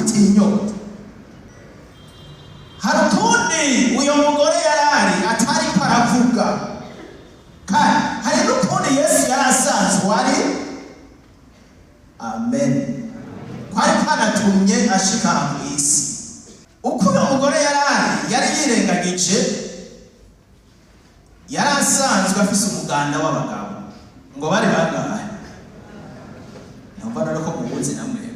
Agufitiye inyota. Hari utundi uyu mugore yarari atariko aravuga, kandi hari n'utundi Yesu yari asanzwe ari. Amen. Kwari kwanatumye ashika aha mu isi. Uko uyu mugore yarari yari yirengagije, yari asanzwe afise umuganda w'abagabo. Ngo bari bangahe? Numva none ko muwuzi na mwebwe.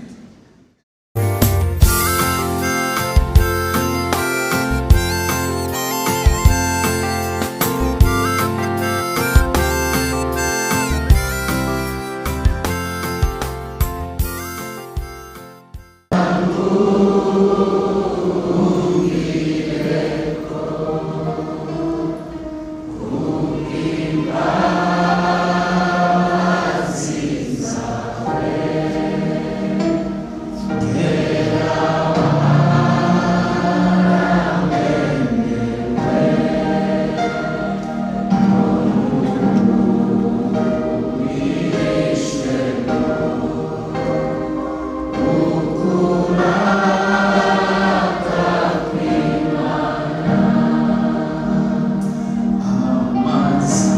Amazi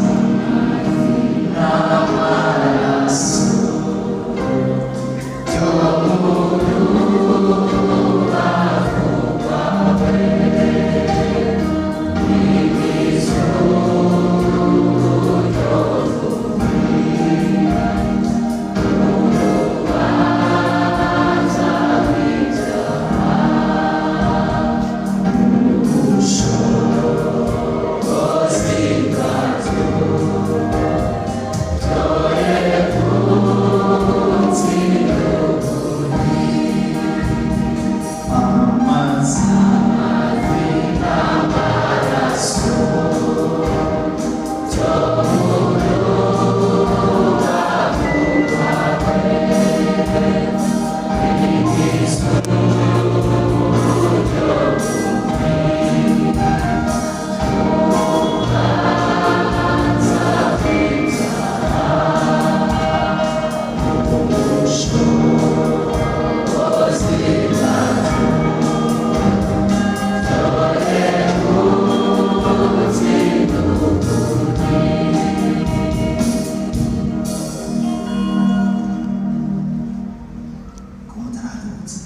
n'amaraso byo Amazi n'amaraso ko mutaradutse.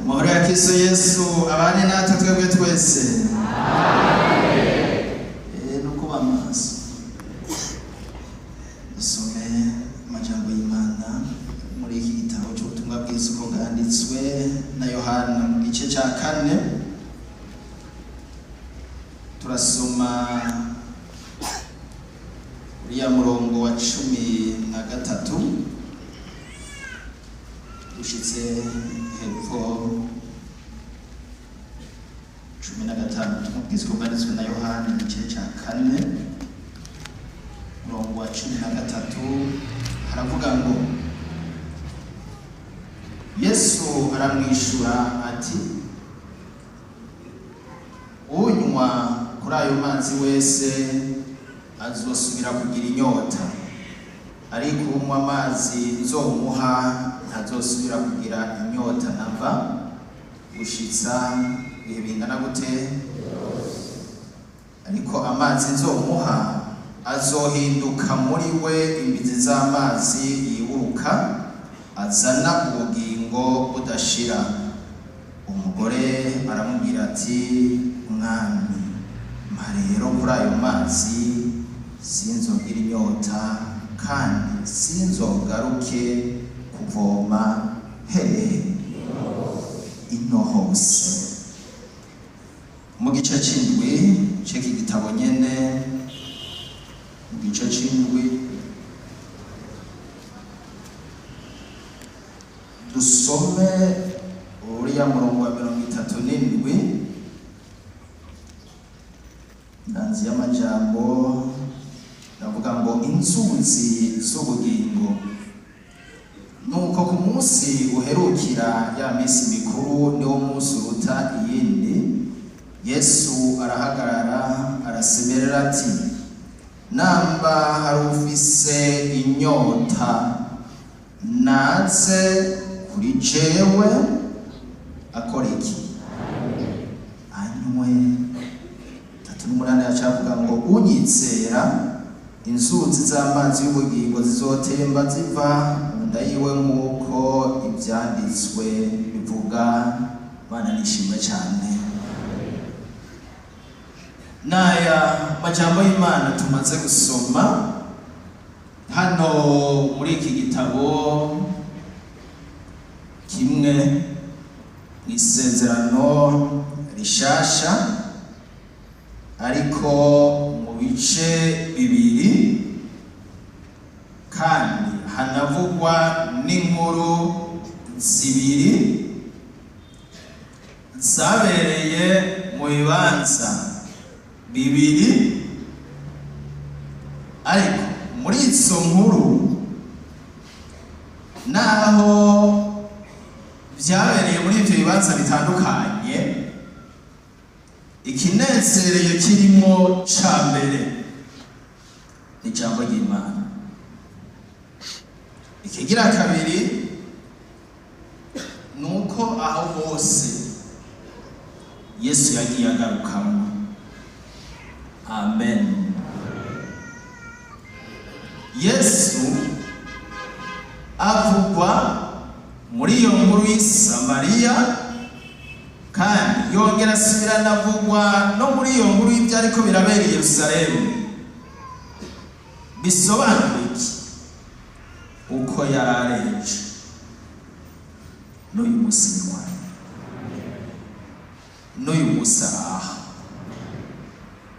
Amahoro ya Kristo Yesu abane natwe twebwe twese. No kuba maso, dusome amajambo y'Imana muri iki gitabo cy'ubutumwa bwiza uko bwanditswe na Yohana mu gice cya 4. Turasoma uriya murongo wa 13 ushitse hepfo 15. Ubutumwa bwiza uko bwanditswe na Yohana, igice cya 4, murongo wa 13, haravuga ngo: Yesu aramwishura ati: "Unywa kuri ayo mazi wese azosubira kugira inyota, ariko unywa amazi nzomuha ntazosubira kugira inyota namba gushitsa ibihe bingana gute? Ariko amazi nzomuha azohinduka muri we imbizi z'amazi yiburuka azana ubugingo budashira." Umugore aramubwira ati: "Mwami, mpa rero kuri ayo mazi, sinzogira inyota kandi sinzogaruke kuvoma hehe? Ino hose." Mu gice c'indwi c'iki gitabo nyene, mu gice c'indwi, dusome uriya murongo wa 37. Ndanzi y'amajambo ndavuga ngo inzuzi z'ubugingo. Nuko ku munsi uherukira ya minsi mikuru, niwo munsi uruta iyindi, Yesu arahagarara, arasemerera ati: "Namba hari ufise inyota, naze Kuri jewe akora iki? Anywe. 38 yacavuga ngo unyizera, inzuzi z'amazi y'ubugingo zizotemba ziva mu nda yiwe, nk'uko ivyanditswe bivuga. Bana nishimwe cyane. N'aya majambo y'Imana tumaze gusoma hano muri iki gitabo kimwe mu Isezerano Rishasha, ariko mu bice bibiri, kandi hanavugwa n'inkuru zibiri zabereye mu bibanza bibiri. Ariko muri izo nkuru, naho byabereye muri ibyo bibanza bitandukanye, ikinezereye kirimo ca mbere ni ijambo ry'Imana. Ikigira kabiri ni uko aho hose Yesu yagiye agarukamo. Amen. Yesu avugwa muri iyo nkuru y'i Samariya, kandi yongera asubirana avugwa no muri iyo nkuru y'ibyariko birabera i Yerusalemu. Bisobanura iki? Uko yari areje, n'uyu munsi ni wawe, n'uyu munsi araha,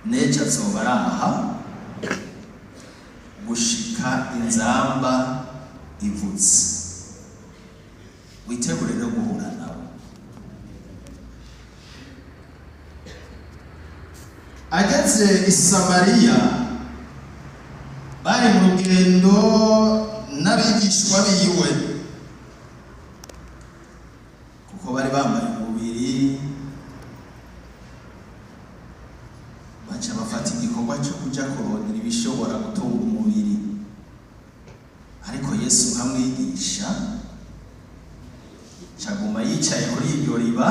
n'ejo azoba araha, gushika inzamba ivutse. Witegure no guhura nawe. Ageze i Samariya, bari mu rugendo n'abigishwa biwe, kuko bari bambaye umubiri, baca bafata igikorwa cyo kuja kurondera ibishobora gutunga umubiri. Ariko Yesu nkamwigisha caguma yicaye kuri iryo riba,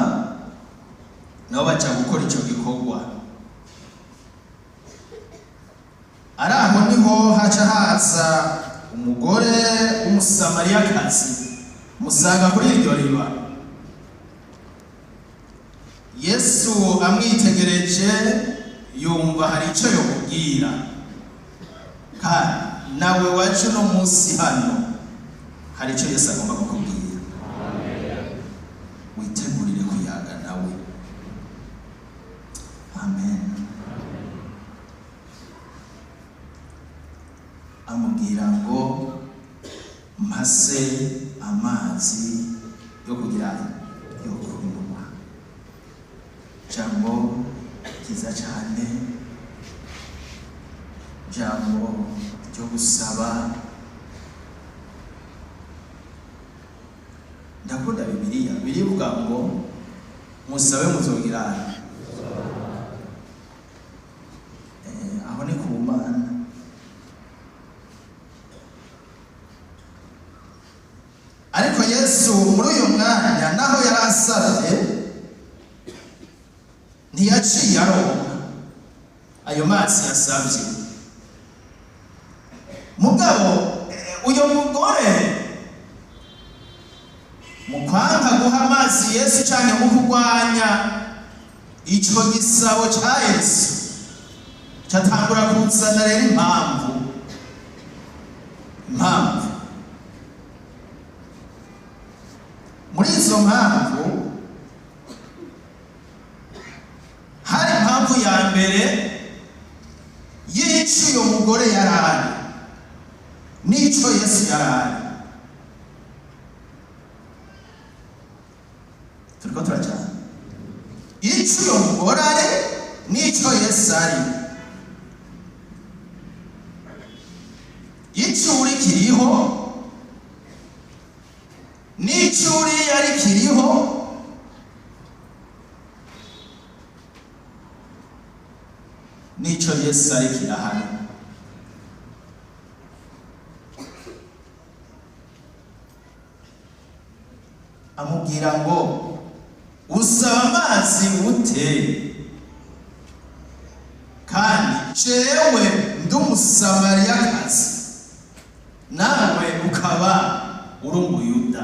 nabo baca gukora ico gikorwa. Ari aho niho haca haza umugore w'Umusamariyakazi, musanga kuri iryo riba. Yesu amwitegereje, yumva hari icyo yomubwira. Kandi nawe waje uno munsi hano, hari icyo Yesu agomba kukubwira. Witegurire kuyaga nawe. Amen. Amubwira ngo mpase amazi yo kugira yo kunywa. Jambo ryiza cyane, jambo ryo gusaba. Ndakunda Bibiliya birivuga ngo musabe muzogira. Aho ni ku Mana. Ariko Yesu muri uyu mwanya, naho yari asabye, ntiyaciye aronka ayo mazi yasabye. Mugabo uyu mugore, mu kwanga guha amazi Yesu cyane, mu kurwanya ico gisabo ca Yesu, catangura kuzana rero impamvu. Muri izo mpamvu hari impamvu ya mbere y'ico uyo mugore yarari n'ico Yesu yarari. Turiko turajana. Ico uyo mugore ari n'ico Yesu ari. Ico uri kiriho n'ico uri yari kiriho. N'ico Yesu ari kirahari. Amubwira ngo usaba amazi ute, kandi jewe ndi Umusamariyakazi, nawe ukaba uri Umuyuda?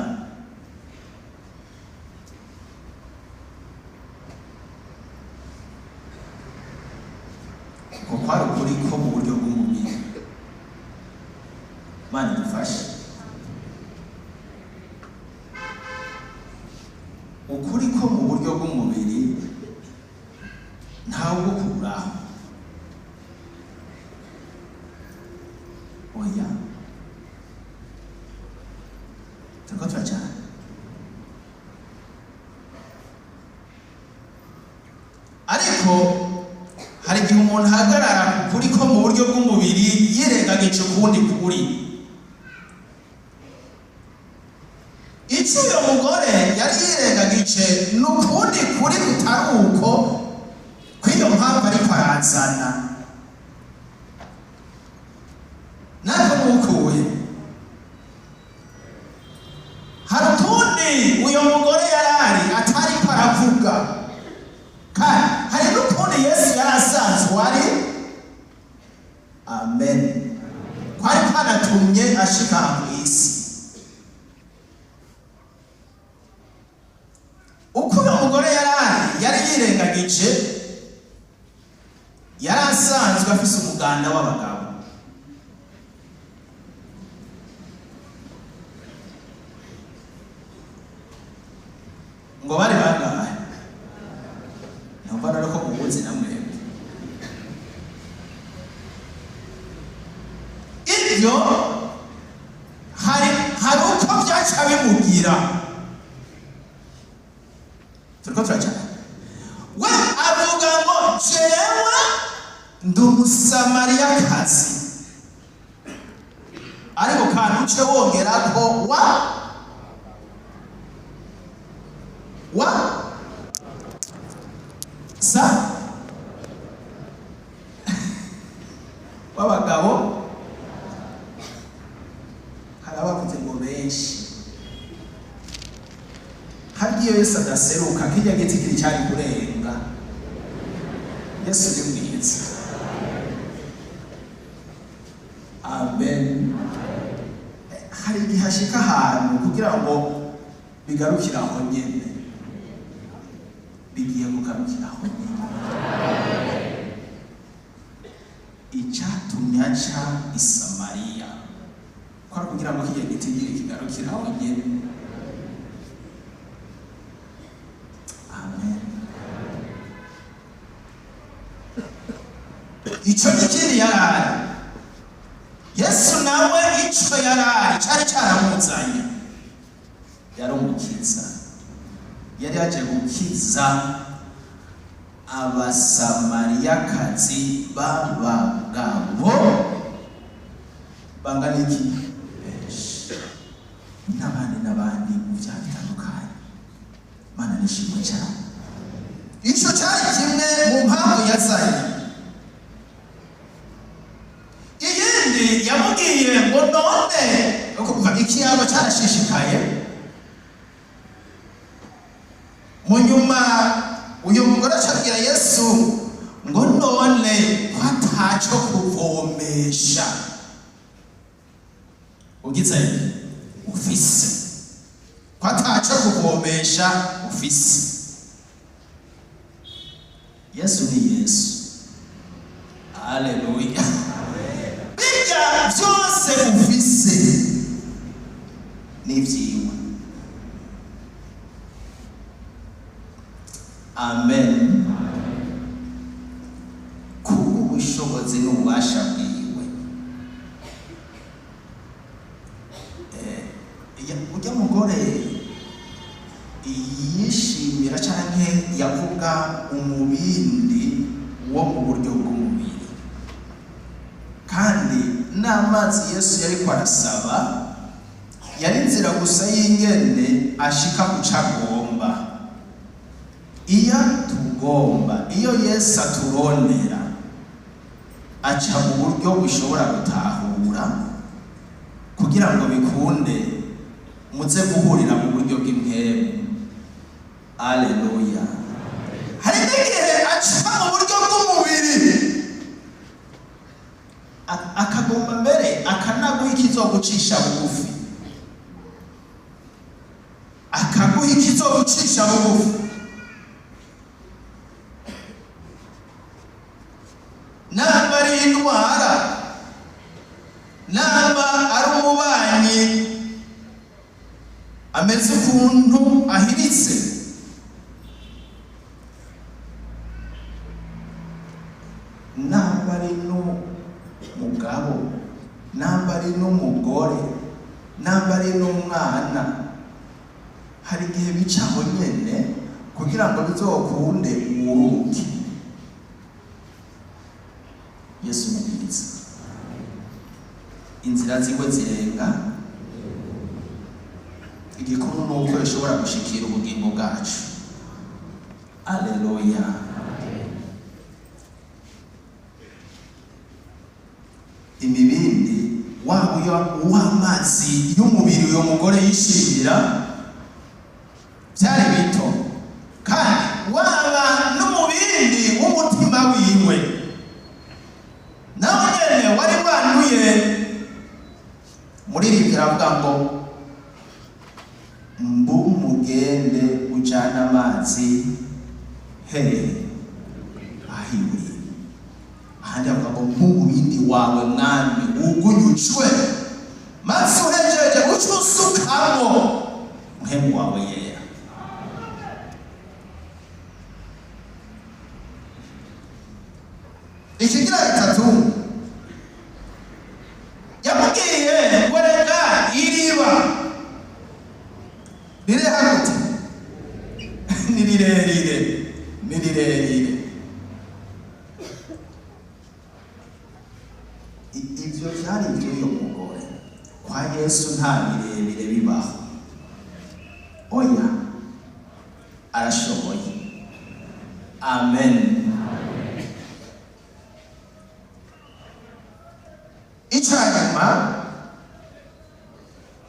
Uko kwari ukuri ko mu buryo bw'umubiri. Mana idufashe. Ukuri ko mu buryo bw'umubiri ntawugukuraho, oya. Turiko turajana. Ariko hari igihe umuntu ahagarara ku kuri ko mu buryo bw'umubiri yirengagije ukundi kuri. Icyo uyo mugore yari yirengagije ni ukundi kuri kutari uko kw'iyo mpamvu ariko arazana. Natwe nukuye hari utundi uyo mugore yarari atariko aravuga, kandi hari n'ukundi Yesu yari asanzwe ari. Amen. Kwari kwanatumye ashika mu isi. Uko uyo mugore yarari yari yirengagije, yari asanzwe afise umuganda w'abagabo. Ngo bari bangahe? Numva rero ko mubuzi na mwebwe. Ibyo hari uko byaca bimugira. Turiko turajana. We avuga ngo jewe ndi Umusamariyakazi, ariko kandi uce wongera ko wa sa w'abagabo. Hari abavuze ngo benshi. Harya iyo Yesu adaseruka, kirya giti kiri cyari kurenga. Yesu ni mwiza. Amen. Hari igihe ashika ahantu kugira ngo bigarukire aho nyene. Bigiye kugarukira aho nyene. Icyatumye aca i Samariya kwari kugira ngo kirya giti nyine kigarukire aho nyene. Amen. Ico n'ikindi yarari. Yesu nawe ico yarari cari caramuzanye, yari umukiza, yari yaje gukiza Abasamariyakazi b'abagabo bangana iki? Benshi, n'abandi n'abandi mu byaha bitandukanye. Mana nishimwe cyane. Ico cyari kimwe mu mpamvu yazanye. Iyindi yamubwiye ngo none, ukuvuga ikiyago cyarashishikaye. Mu nyuma uyu mugore acabwira Yesu ngo none ko ataco kuvomesha ugize ufise, ko ataco kuvomesha ufise. Yesu ni Yesu. Haleluya. Bijya byose ufise n'ivyiwe. Amen. Kubw'ubushobozi n'ububasha bwiwe. Ujya mugore yishimira canke yavuga umubindi wo mu buryo bw'umubiri, kandi n'amazi Yesu yariko arasaba yari inzira gusa y'ingene ashika ku cagomba. Iyo tugomba, iyo Yesu aturondera, aca mu buryo bushobora gutahura kugira ngo bikunde muze guhurira mu buryo bw'impwemu. Aleluya. Hari n'igihe aca mu buryo bw'umubiri, akagomba mbere akanaguha ikizogucisha bugufi, akaguha ikizogucisha bugufi. Namba ari indwara, namba ari umubanyi ameze ukuntu ahiritse, namba ari n'umugabo, namba ari n'umugore, namba ari n'umwana, hari igihe bicaho nyene kugira ngo bizokunde wuruke. Yesu ni mwiza, inzira ziwe zirenga. Igikuru ni uko bishobora gushikira ubugingo bwacu. Aleluya. Imibindi waba uw'amazi y'umubiri uyo mugore yishimira byari bito, kandi waba n'umubindi w'umutima wiwe nawe nyene wari wanduye. Muririmbyi aravuga ngo mbu mugende ujane amazi hehe ahiwe. Ahandi avuga ngo nk'umubindi wawe mwami ugunyucwe, maze uhejeje uce usukamo muhemu wawe yera. Ikigira gatatu yamubwiye ngo reka iriba riri hagati ni rirerire, ni rirerire. Ivyo vyari ivy'uyo mugore. Kwa Yesu nta birebire bibaho. Oya, arashoboye. Amen. Icanyuma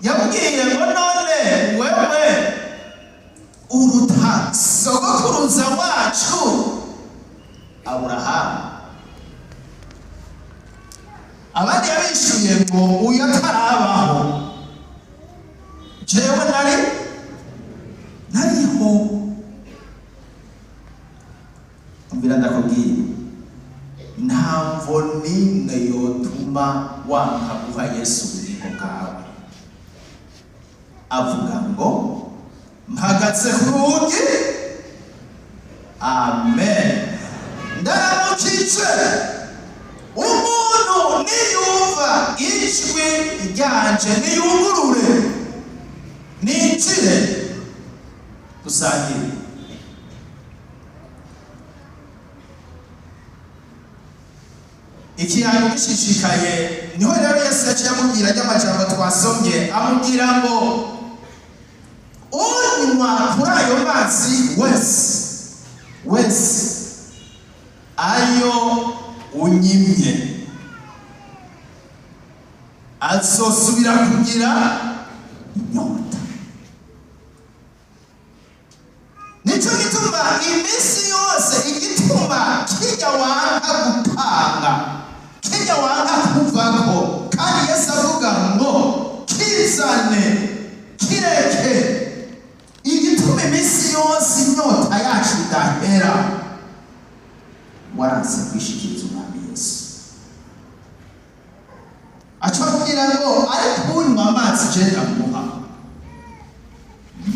yamubwiye ngo none wewe uruta sogokuruza wacu Aburahamu? Abandi yabishuye ngo uyu atarabaho jewe nariho. Umvira ndakubwiye, nta mvo n'imwe yotuma wanka guha Yesu ubugingo bwawe. Avuga ngo mpagaze ku rugi, amen, ndaramukije. Umuntu niyumva ijwi ryanje niyugurure, ninjire dusangire. Ikirango gishishikaye niho rero Yesu yaciye amubwira ry'amajambo twasomye, amubwira ngo unywa kuri ayo mazi wese wese ayo unyimye azosubira kugira inyota. Nico gituma iminsi yose igituma kijya wanka gutanga, kijya wanka kuvako, kandi Yesu avuga ngo kizane, kireke. Igituma iminsi yose inyota yacu idahera, waranse kwishikiriza umwami Yesu. Aca amubwira ngo ariko unywa amazi je ndamuha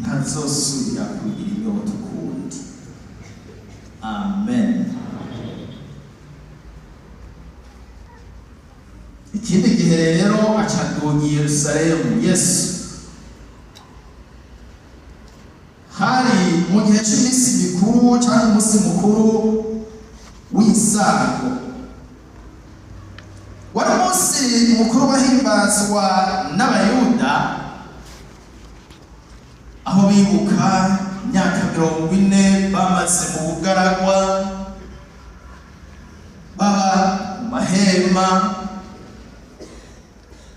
ntazosubira kugira inyota ukundi. Amen. Ikindi gihe rero aca aduga i Yerusalemu. Yesu hari mu gihe cy'iminsi mikuru cyangwa umunsi mukuru w'isago, wari umunsi mukuru wahimbazwa n'Abayuda, aho bibuka imyaka 40 bamaze mu bugaragwa, baba mu mahema,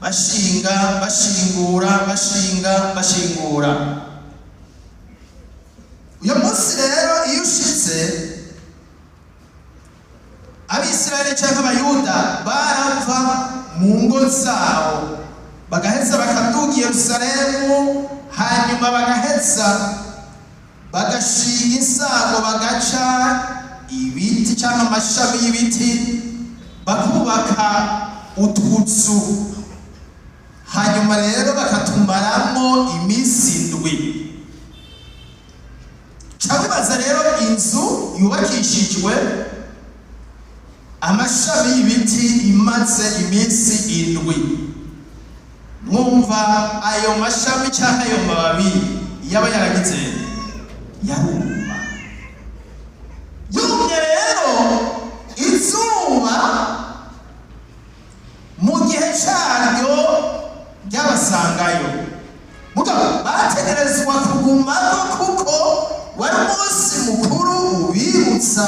bashinga bashingura, bashinga bashingura. Uyu munsi rero iyo ushitse, Abisirayeli cyangwa Abayuda barava mu ngo zabo, bagaheza bakaduga i Yerusalemu, hanyuma bagaheza bagashinga insago, bagaca ibiti cyangwa amashami y'ibiti, bakubaka utwutsu, hanyuma rero bakatumaramo iminsi 7. Ca wibaza rero inzu yubakishijwe amashami y'ibiti imaze iminsi 7, mwumva ayo mashami cyangwa ayo mababi yaba yaragize yaruma. Yumye rero, izuba mu gihe cyaryo ryabasangayo. Mugabo bategerezwa kugumako kuko wari umunsi mukuru ubibutsa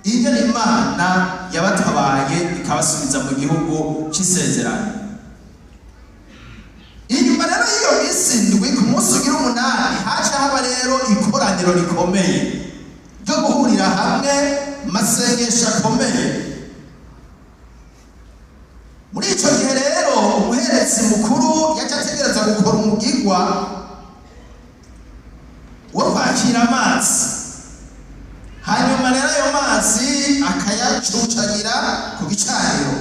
ingene Imana yabatabaye ikabasubiza mu gihugu cy'isezerano. Inyuma rero y'iyo minsi 7, ku munsi ugira 8, haca haba rero ikoraniro rikomeye ryo guhurira hamwe, masengesho akomeye. Muri icyo gihe rero umuherezi mukuru yaca ategereza gukora umugigwa wo kwakira amazi, hanyuma rero ayo mazi akayacucagira ku gicaniro.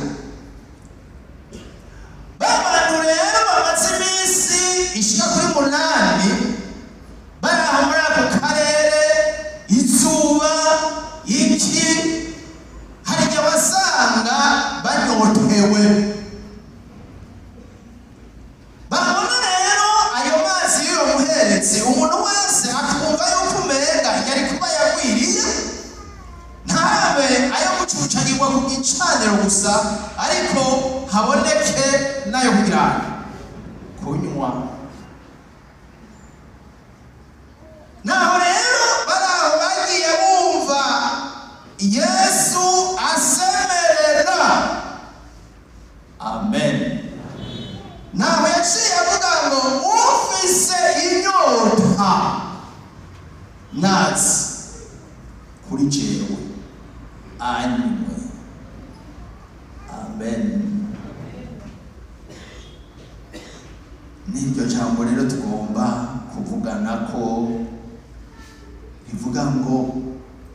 Ba bantu rero bamaze iminsi ishika kuri 8 bari aho muri ako karere, izuba iki, hari igihe wasanga banyotewe. Babona rero ayo mazi y'uyo muherezi, umuntu wese akumva yuko umenga yari kuba yagwiriye, ntabe ayo gucucagirwa ku gicaniro gusa, ariko haboneke n'ayo kugira kunywa. Naho rero bari aho bagiye bumva Yesu asemerera, amen. Naho yaciye avuga ngo: "Ufise inyota nazi kuri jewe anywe." Amen. N'iryo jambo rero tugomba kuvugana ko rivuga ngo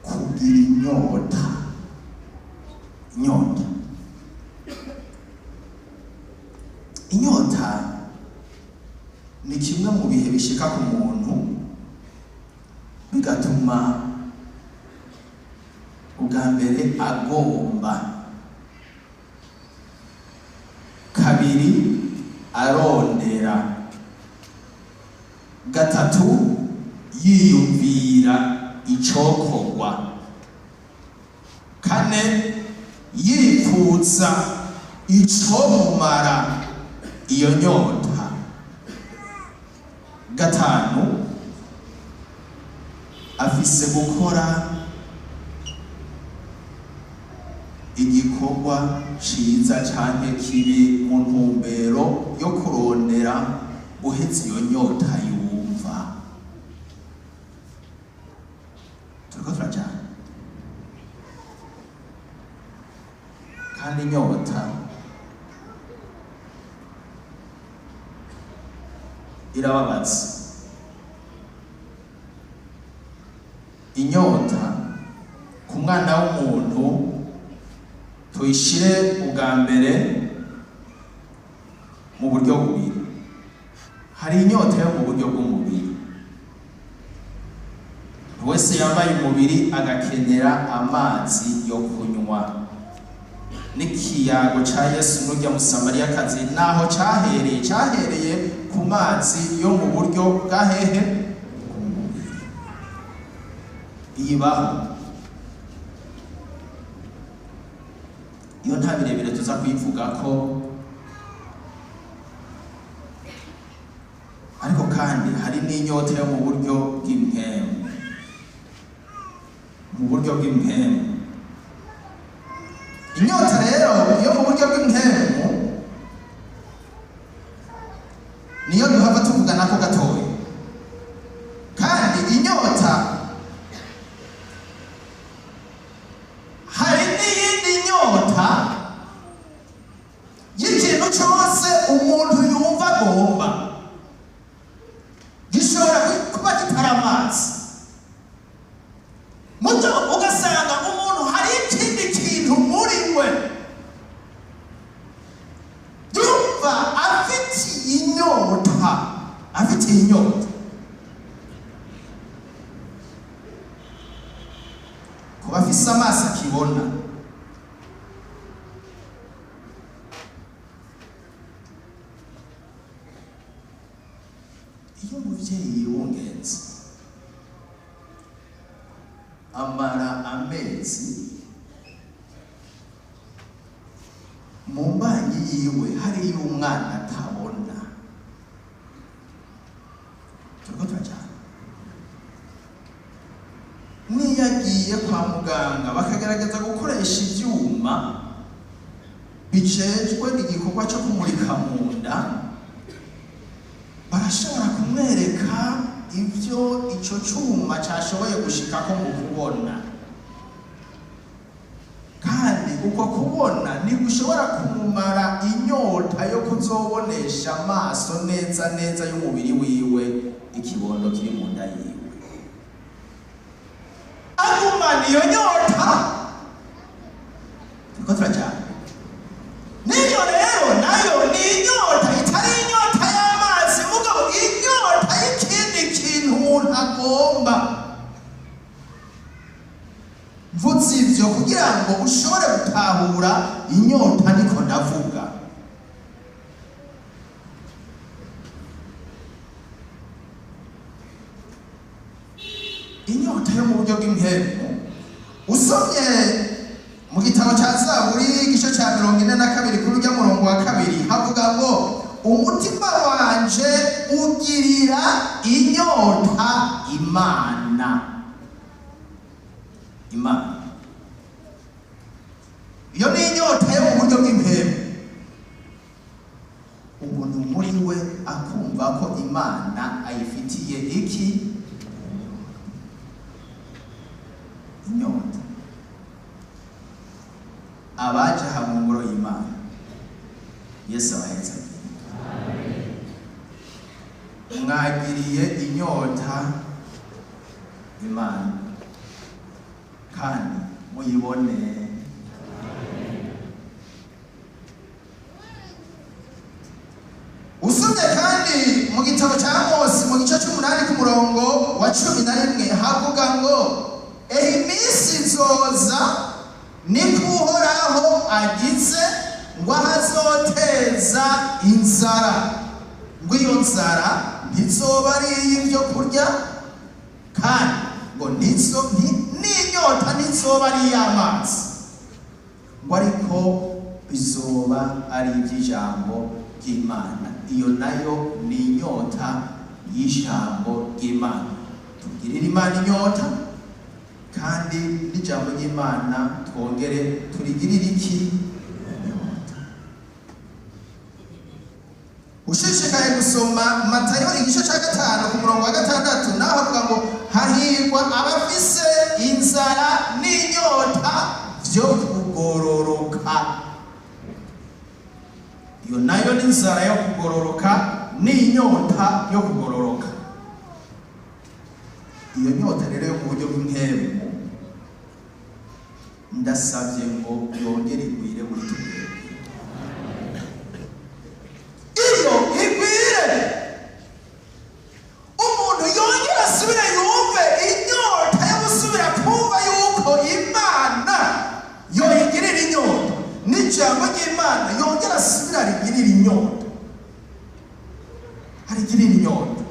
kugira inyota. Inyota, inyota ni kimwe mu bihe bishika ku muntu bigatuma ubwa mbere agomba, kabiri arondera, gatatu yiyumvira icokorwa, kane yipfuza icomumara iyo nyota, gatanu afise gukora igikorwa ciza canke kibi mu ntumbero yo kurondera guheza iyo nyota yumva. Turiko turajana. Kandi inyota irababaza. Inyota ku mwana w'umuntu tuyishire ubwa mbere mu buryo bubiri. Hari inyota yo mu buryo bw'umubiri, wese yambaye umubiri agakenera amazi yo kunywa. N'ikiyago ca Yesu n'urya Musamariyakazi naho cahereye, cahereye ku mazi yo mu buryo bwa hehe? Bw'umubiri. Iyibaho iyo nta birebire tuza kuyivuga ko, ariko kandi hari n'inyota yo mu buryo bw'impwemu. Mu buryo bw'impwemu, inyota rero yo mu buryo bw'impwemu niyo duhava tuvugana ko gatoya. Kandi inyota Afitiye inyota. Kuba afise amaso akibona, iyo umuvyeyi yibungenze amara amezi mu mbanyi yiwe hariyo umwana atabona, turiko turajana. Niyo agiye kwa muganga bakagerageza gukoresha ivyuma bijejwe igikorwa co kumurika mu nda, barashobora kumwereka ivyo ico cuma cashoboye gushikako mu kubona, kandi uko kubona ntigushobora kumumara inyota yo kuzobonesha amaso neza neza y'umubiri wiwe ikibondo kiri mu nda yiwe. Agumana iyo nyota. Turiko turajana. N'iyo rero nayo ni inyota itari inyota y'amazi, mugabo inyota y'ikindi kintu umuntu agomba. Mvuze ivyo kugira ngo ushobore gutahura inyota niko ndavuga. Inyota yo mu buryo bw'impemu, usomye mu gitabo cya Zaburi igice cya 42 kuri urya murongo wa 2, havuga ngo umutima wanje ugirira inyota Imana. Imana iyo ni inyota yo mu buryo bw'impemu. Umuntu muri we akumva ko Imana ayifitiye iki? Inyota. Abaje aha mu ngoro y'Imana, Yesu abaheza, mwagiriye inyota Imana kandi muyibone. Usomye kandi mu gitabo cya Mose mu gice c'8 ku murongo wa 11, havuga ngo ehe iminsi izoza, niko Uhoraho agize, ngo ahazoteza inzara, ngo iyo nzara ntizoba ari iy'ibyo kurya, kandi ngo n'inyota ntizoba ari iy'amazi, ngo ariko bizoba ari iby'ijambo ry'Imana. Iyo nayo ni inyota y'ijambo ry'Imana. Tugirire Imana inyota, kandi n'ijambo ry'Imana twongere turigirire iki? Inyota. Ushishikaye gusoma Matayo igice cya 5 ku murongo wa 6, naho avuga ngo hahirwa abafise inzara n'inyota vyo kugororoka. Iyo nayo ni inzara yo kugororoka n'inyota yo kugororoka. Iyo nyota rero yo mu buryo bw'impemu, ndasabye ngo yongere igwire muri twebwe. Iyo igwire, umuntu yongere asubire yumve inyota yo gusubira kumva yuko Imana yoyigirira inyota, n'ijambo ry'Imana yongere asubire arigirire inyota, arigirire inyota.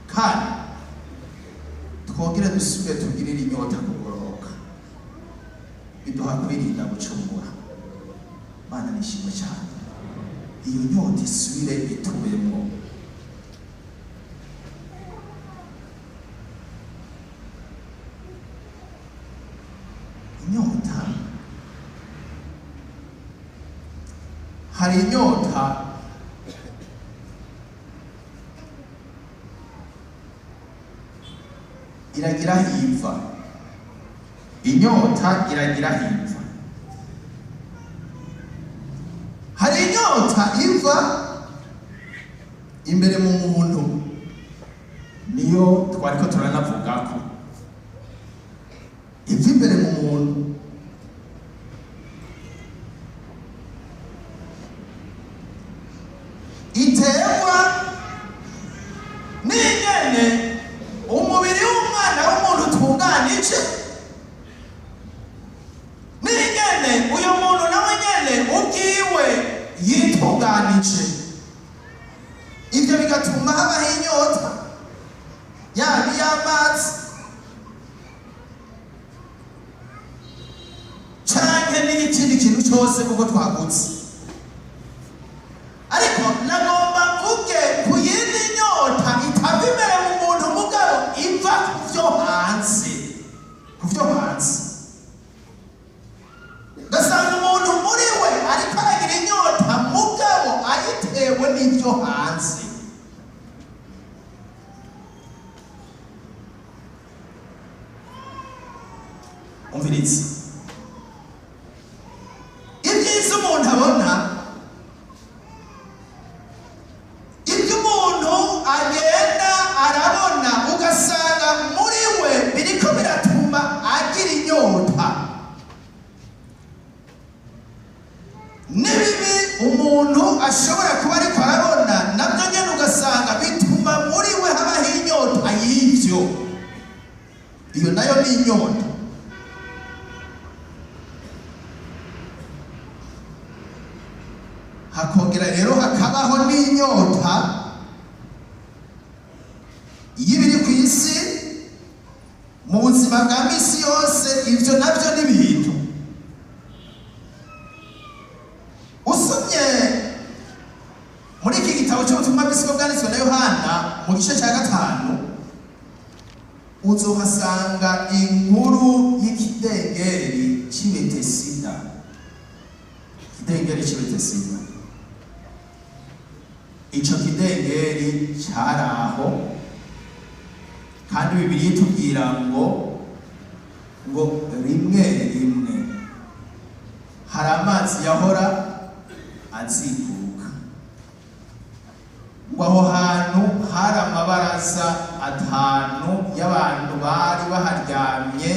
Kandi twongere dusubire tugirire inyota kugororoka, biduha kwirinda gucumura. Mana nishimwe cyane, iyo nyota isubire itubemo. Inyota, hari inyota iragira hiva. Inyota iragira hiva. Hari inyota iva imbere mu muntu, niyo twariko turanavugako, iva imbere mu muntu. Iterwa Twitunganije, ibyo bigatuma habaho inyota, yaba iy'amazi canke n'ikindi kintu cyose, kuko twagutse. Ariko nagomba mvuge ku yindi nyota itava imbere mu muntu, mugabo iva ku byo hanze, ku byo hanze. Ugasanga umuntu muri we ariko aragira inyota, mugabo ayitewe n'ibyo hanze. Umviriza, ibyiza umuntu abona, ibyo umuntu agenda arabona, ugasanga muri we biriko biratuma agira inyota. N'ibibi umuntu ashobora kuba ariko arabona, nabyo nyine ugasanga bituma muri we habaho inyota y'ibyo. Iyo nayo ni inyota. Hakongera rero hakabaho n'inyota y'ibiri ku isi mu buzima bwa misi yose. Ibyo nabyo ni ibintu usomye muri iki gitabo cy'ubutumwa bw'isi bwanditswe na Yohana mu gice cya 5, uzohasanga inkuru y'ikidengeri cy'i Betesida. Ikidengeri cy'i Betesida, ico kidengeri cyari aho, kandi Bibiliya itubwira ngo rimwe rimwe hari amazi yahora azikuruka. Ngo aho hantu hari amabaraza 5 y'abantu bari baharyamye,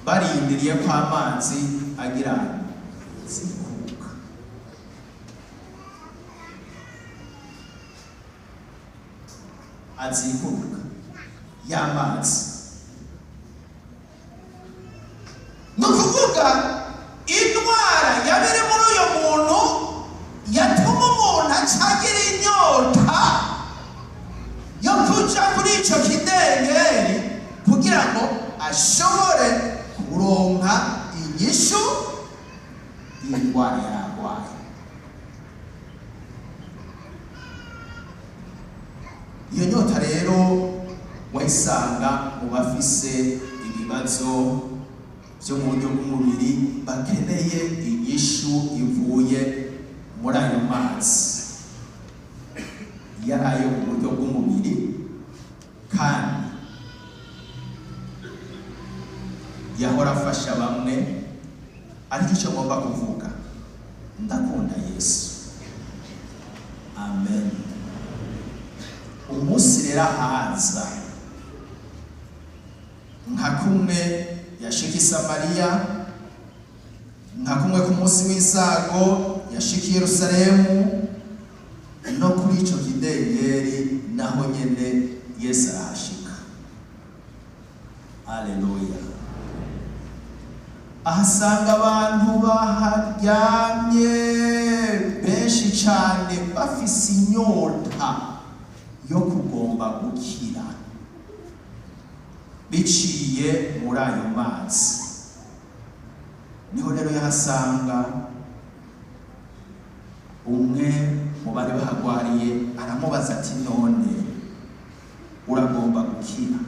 barindiriye ko amazi agira azikuruka. Azikuruka y'amazi. Ni ukuvuga indwara yabiri muri uyo muntu yatuma umuntu acagira inyota yo kuja kuri ico kidengeri kugira ngo ashobore kuronka inyishu y'indwara yaragwaye. Iyo nyota rero wayisanga mu bafise ibibazo byo mu buryo bw'umubiri, bakeneye inyishu ivuye muri ayo mazi. Yari ayo mu buryo bw'umubiri, kandi yahora afasha bamwe. Ariko icyo ngomba kuvuga, ndakunda Yesu, amen. Umunsi rero ahaza nka kumwe yashika i Samariya, nka kumwe ku munsi w'isago yashika i Yerusalemu, no kuri ico kidengeri naho nyene Yesu arahashika. Aleluya! Ahasanga abantu baharyamye benshi cane, bafise inyota yo kugomba gukira biciye muri ayo mazi. Niho rero yahasanga umwe mu bari bahagwariye, aramubaza ati: "None uragomba gukira?"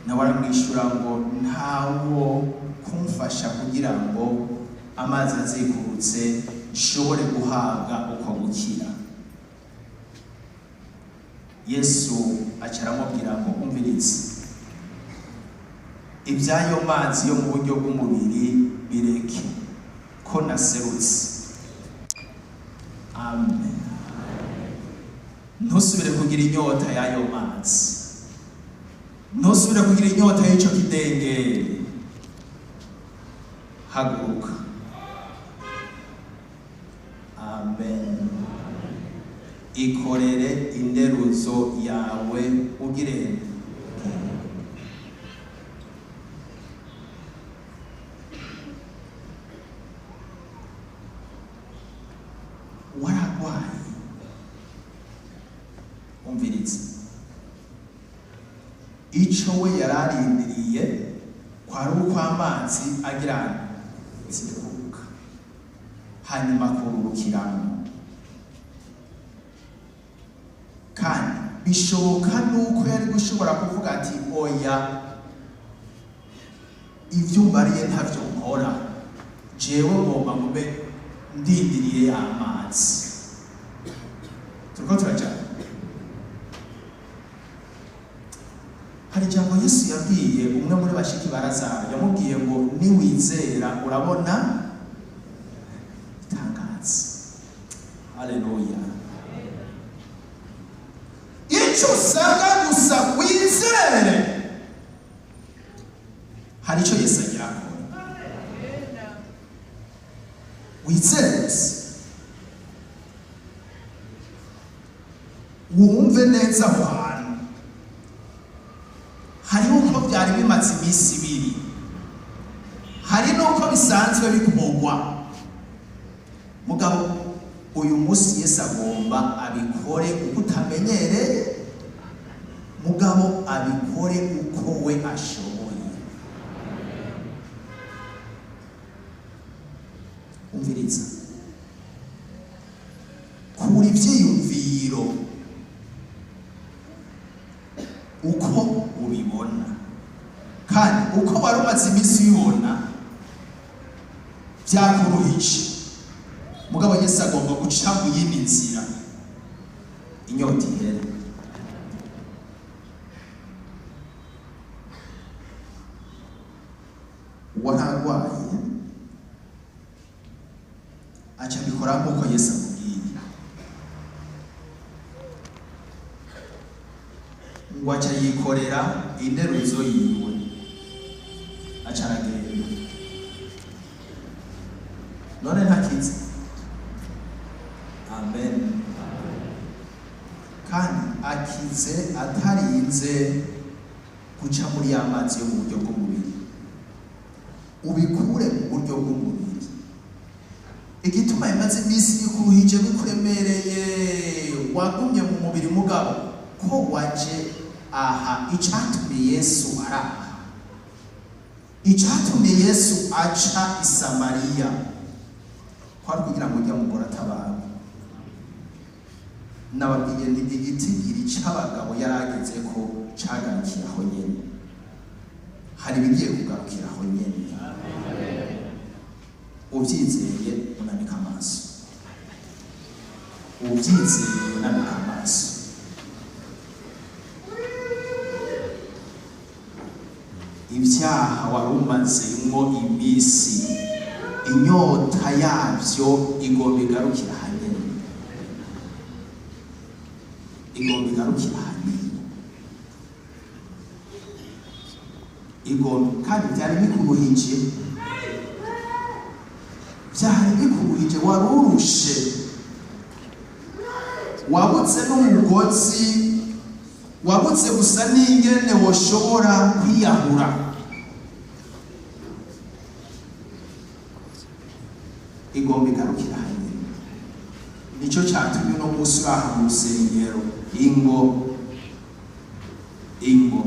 Nawe aramwishyura ngo: "Ntawo kumfasha kugira ngo amazi azikurutse nshobore guhabwa uko gukira." Yesu aca aramubwira ngo: "Umvirize, iby'ayo mazi yo mu buryo bw'umubiri bireke, ko naserutse." Amen. Ntusubire kugira inyota y'ayo mazi, ntusubire kugira inyota y'icyo kidengeri. Haguruka. Amen. Ikorere inderuzo yawe, ugire. Waragwaye. Umviriza, ico we yararindiriye kwari uko amazi agira zikuka, hanyuma akururukiramo. Kandi bishoboka nuko yari gushobora kuvuga ati: "Oya, ibyo umbariye ntavyo nkora, jewe ngomba ngume ndindiriye amazi." Turiko turajana. Hari ijambo Yesu yabwiye umwe muri bashiki ba Lazaro. Yamubwiye ngo: "Niwizera urabona itangaza." Haleluya! Icyo usanga gusa wizere, hari icyo Yesu agira akora. Wizere gusa, wumve neza aho hantu hariho uko byari bimaze iminsi 2, hari n'uko bisanzwe bikorwa. Mugabo uyu munsi Yesu agomba abikore uko utamenyereye, mugabo abikore uko we ashoboye. Umviriza, kura ivyiyumviro uko ubibona, kandi uko wari umaze iminsi ubibona byakuruhije. Mugabo Yesu agomba guca mu yindi nzira, inyota ihere. Uwararwaye aca abikora nk'uko Yesu amubwiye, ngo aca yikorera inderuzo yiwe, aca aragenda. None ntakize? Amen. Kandi akize atarinze guca muri ya mazi yo mu buryo bw'umubiri. Ubikure mu buryo bw'umubiri. Igituma imaze iminsi bikuruhije, bikuremereye, wagumye mu mubiri. Mugabo ko waje aha, icatumye Yesu araha, icatumye Yesu aca i Samariya kwari kugira ngo ujya mugore atabarwe. Nababwiye nti igitigiri c'abagabo yarageze ko cagarukiye aho nyene. Hari ibigiye kugarukira aho nyene. Ubyizeye unamika amaso, ubyizeye unamika amaso. Ibyaha wari umazemwo iminsi, inyota yabyo igomba igarukira hanyene, igomba igarukira hanyene, igomba. Kandi byari bikuruhije, byari bikuruhije, wari urushe, wabutse n'umugozi, wabutse gusa n'ingene woshobora kwiyahura. Igomba igarukira hanyene. Nicyo cyatumye uno munsi uri aha mu rusengero. Ingo, ingo.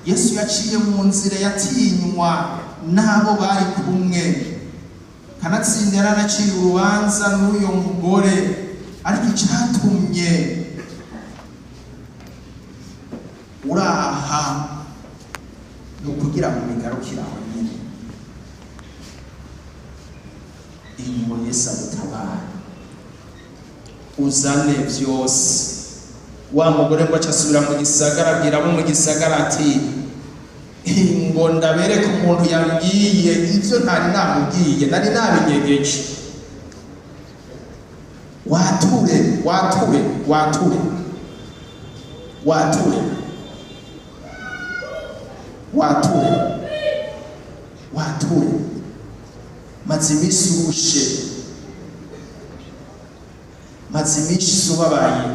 Yesu yaciye mu nzira yatinywa n'abo bari kumwe. Kanatsinda yaranaciye urubanza n'uyo mugore, ariko icyatumye uraha ni ukugira ngo bigarukire aho nyine. Ingo, Yesu agutabara, uzane byose. Wa mugore ngo aca asubira mu gisagara, abwira abo mu gisagara ati: "Ngo ndabereke umuntu yambwiye ibyo ntari namubwiye, nari nabinyegeje." Wature, wature, wature, wature, wature, wature. Maze iminsi urushe, maze iminsi ubabaye,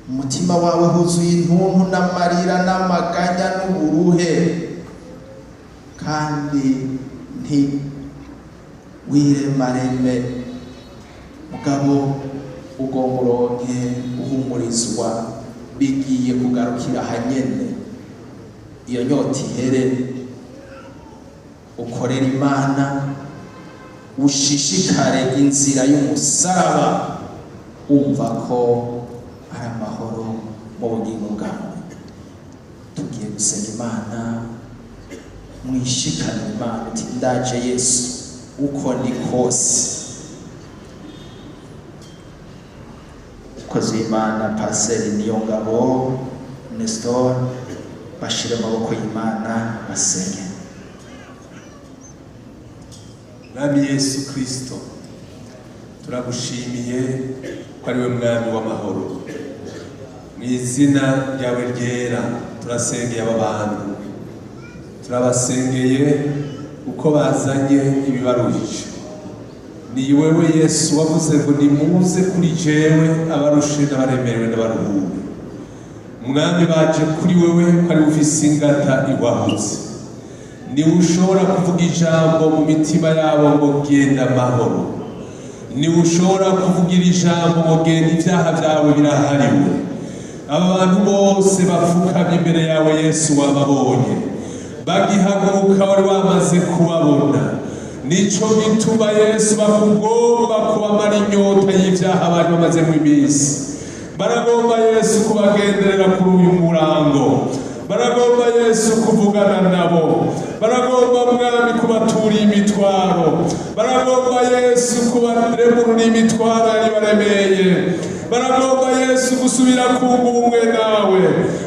umutima wawe huzuye intuntu n'amarira n'amaganya n'uburuhe, kandi nti Wiremareme mugabo, ugomba uronke uhumurizwa, bigiye kugarukira hanyene, iyo nyota ihere, ukorera Imana, ushishikare inzira y'umusaraba, wumva ko ari amahoro mu bugingo bwawe. Tugiye gusenga Imana, mwishikane Imana uti: "Ndaje Yesu, uko ndi kose." Umukozi w'Imana Paseri Niyongabo Nestor, bashire amaboko y'Imana, basenge. Mwami Yesu Kristo, turagushimiye ko ari we Mwami w'amahoro. Mu izina ryawe ryera turasengeye aba bantu, turabasengeye uko bazanye ibibaruhije. Ni wewe Yesu wavuze ngo: "Nimuze kuri jewe abarushe n'abaremerewe, n'abaruhuwe." Mwami, baje kuri wewe ko ari ufise ingata ihwahutse, niwe ushobora kuvuga ijambo mu mitima yabo ngo: "Genda amahoro." Niwe ushobora kuvugira ijambo ngo: "Genda, ibyaha byawe birahariwe." Aba bantu bose bapfukamye imbere yawe Yesu, wababonye bagihaguruka, wari wamaze kubabona. Nico gituma Yesu bakugomba kubamara inyota y'ibyaha bari bamazemo iminsi. Baragomba Yesu kubagenderera kuri uyu murango, baragomba Yesu kuvugana nabo, baragomba Mwami kubatura imitwaro, baragomba Yesu kubaremurura imitwaro yari baremeye, baragomba Yesu gusubira kunga ubumwe nawe,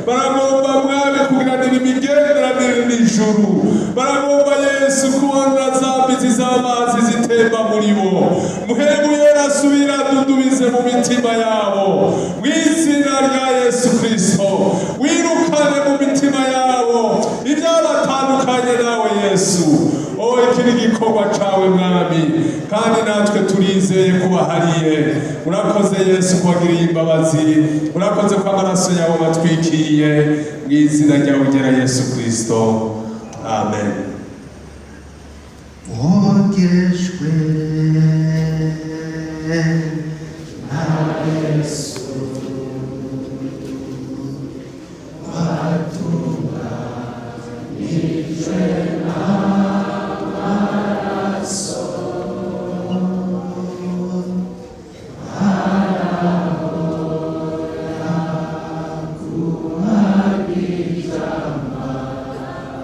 baragomba Mwami kugiranira imigenderanire n'ijuru, baragomba Yesu kubona za mbizi z'amazi zitemba muri bo. Mpwemu Yera, asubira dudubize mu mitima yabo mu izina rya Yesu Kristo. Wirukane mu mitima yabo ibyabatandukanye nawe Yesu. O, iki ni igikorwa cawe Mwami, kandi natwe turizeye kubahariye. Urakoze Yesu kubagiriye imbabazi, urakoze ko amaraso yawe batwikiriye. Mu izina ryawe ryera Yesu Kristo, amen. Wogejwe na Yesu, watunganijwe n'amaraso, arahora kuhagije amaraso.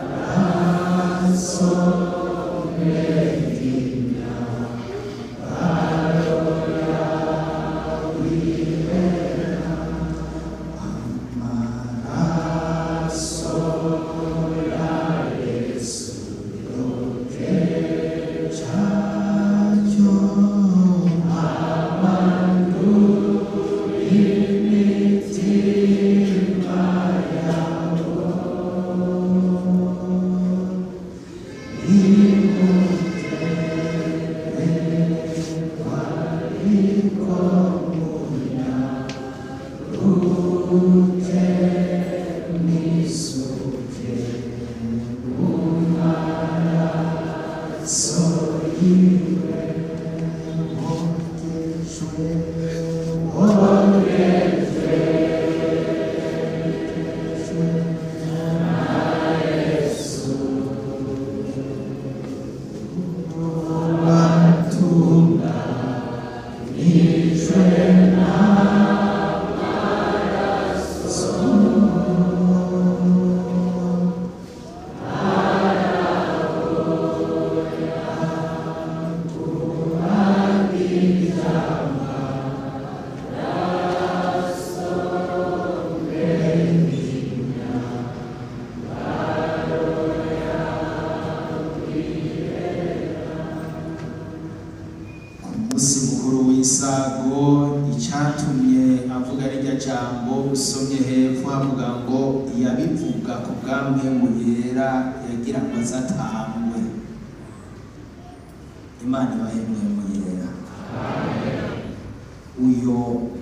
Ku munsi mukuru w'Isago, icyatumye avuga rirya jambo, usomye hepfo havuga ngo yabivuga ku bwa Mpwemu Yera yagira ngo azatangwe. Imana ibahe Mpwemu Yera, uyo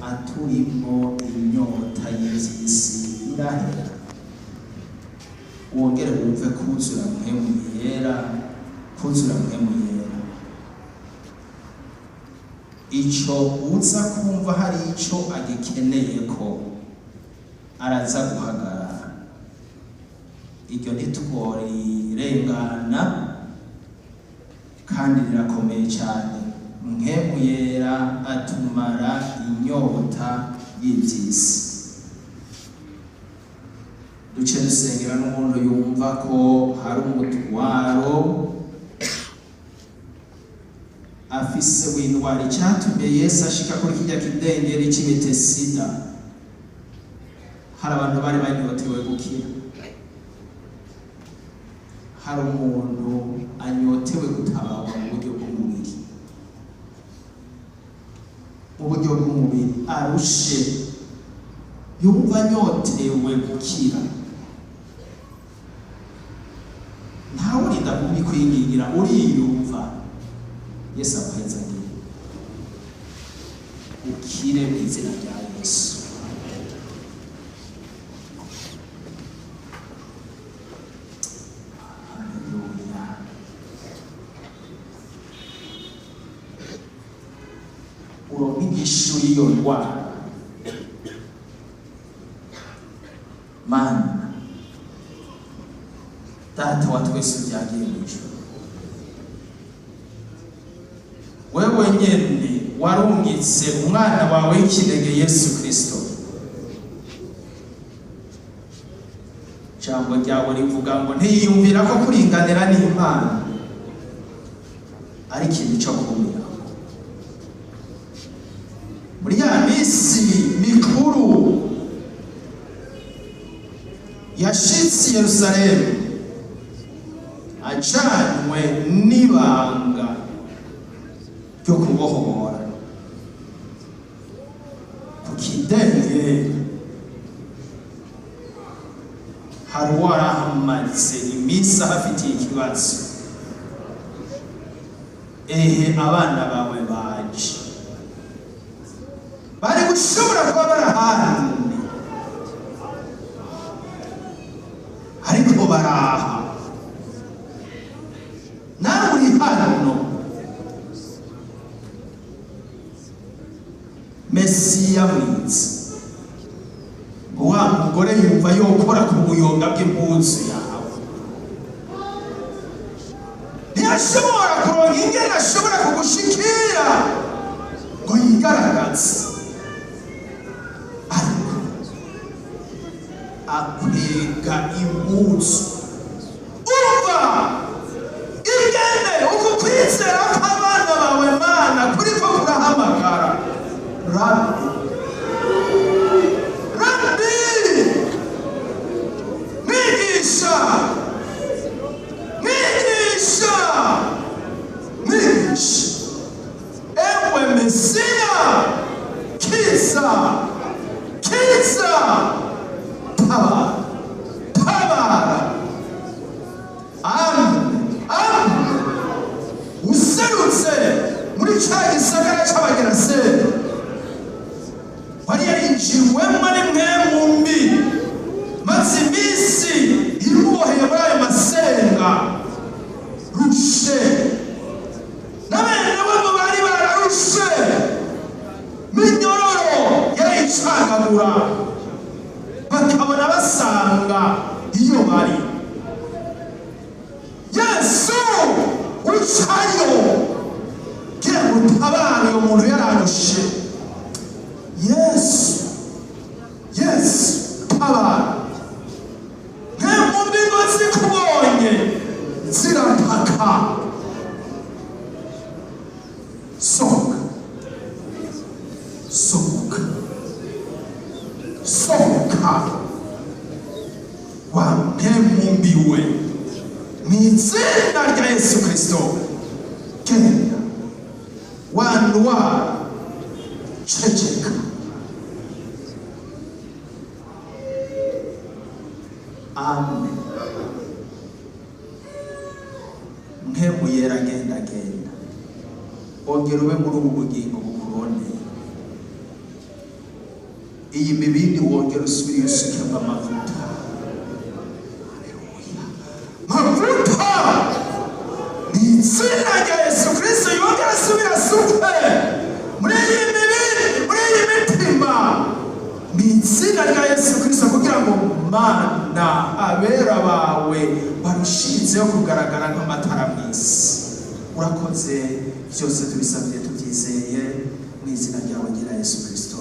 aturimo inyota y'ivy'isi irahera, wongere wumve kuzura Mpwemu Yera, kuzura Mpwemu Yera. Ico uza kumva hari ico agikeneye ko araza guhagarara, iryo ntitworirengana kandi rirakomeye cyane. Mpwemu Yera atumara inyota y'iby'isi. Duce dusengera n'umuntu yumva ko hari umutwaro afise w'indwara. Icyatumye Yesu ashika kuri kirya kidengeri cy'i Betesida, hari abantu bari banyotewe gukira. Hari umuntu anyotewe gutabarwa mu buryo bw'umubiri, mu buryo bw'umubiri arushe, yumva anyotewe gukira. Ntawurinda kubikwingingira, uriyumva. Yesu aguhezagire, ukire mu izina rya Yesu. Haleluya. Uronka inyishu y'iyo ndwara. Mana Data wa twese byagiye mu ijuru, wewe nyene warungitse umwana wawe w'ikinege Yesu Kristo. Ijambo ryawe rivuga ngo ntiyiyumvira ko kuringanira n'Imana ari ikintu cyo kumira. Muri ya minsi mikuru yashitse i Yerusalemu ajanywe n'ibanga ryo kubohora ku kidengeri, hari uwarahamaze iminsi ahafitiye ikibazo. Ehe, abana bawe baje, bari gushobora kuba bari ahandi, ariko baraha. Nawe uri hano, Mesiya mwiza. Ngo wa mugore yumva yokora ku buyonga bw'impuzu yawe, ntiyashobora kuronka ingene ashobora kugushikira ngo yigaragaze, ariko akwega impuzu. Umva ingene uku kwizera kw'abana bawe, Mana, kuriko kurahamagara: Rabi, Rabi, mwigisha, mwigisha, mwigisha, ewe Mesiya, kiza, kiza, tabara, tabara. Amen, amen. Userutse muri ca gisagara c'Abageraseri wari yarinjiwemwo n'impwemu mbi, maze iminsi imuboheye muri ayo masenga rushe, na bene wabo bari bararushe, minyororo yarayicagagura, bakabona basanga iyo bari. Yesu ucayo kugira ngo utabare uyo muntu yararushe. Yesu, Yesu, tabara. Mpwemu mbi ngo zikubonye zirataka: sohoka, sohoka, sohoka, wa mpwemu mbi we, mu izina rya Yesu Kristo, genda. Wa ndwara, ceceka. Amen. Mpwemu Yera, genda, genda, ongera ube muri ubu bugingo bukurondeye. Iyi mibindi wongera usubire usukemo amavuta. Haleluya. Mavuta ni izina rya Yesu Kristo, yongera asubire asukwe muri Mana, abera bawe barushizeho kugaragara nk'amatara mu isi. Urakoze. Byose tubisabye tubyizeye mu izina ryawe ryera Yesu Kirisito.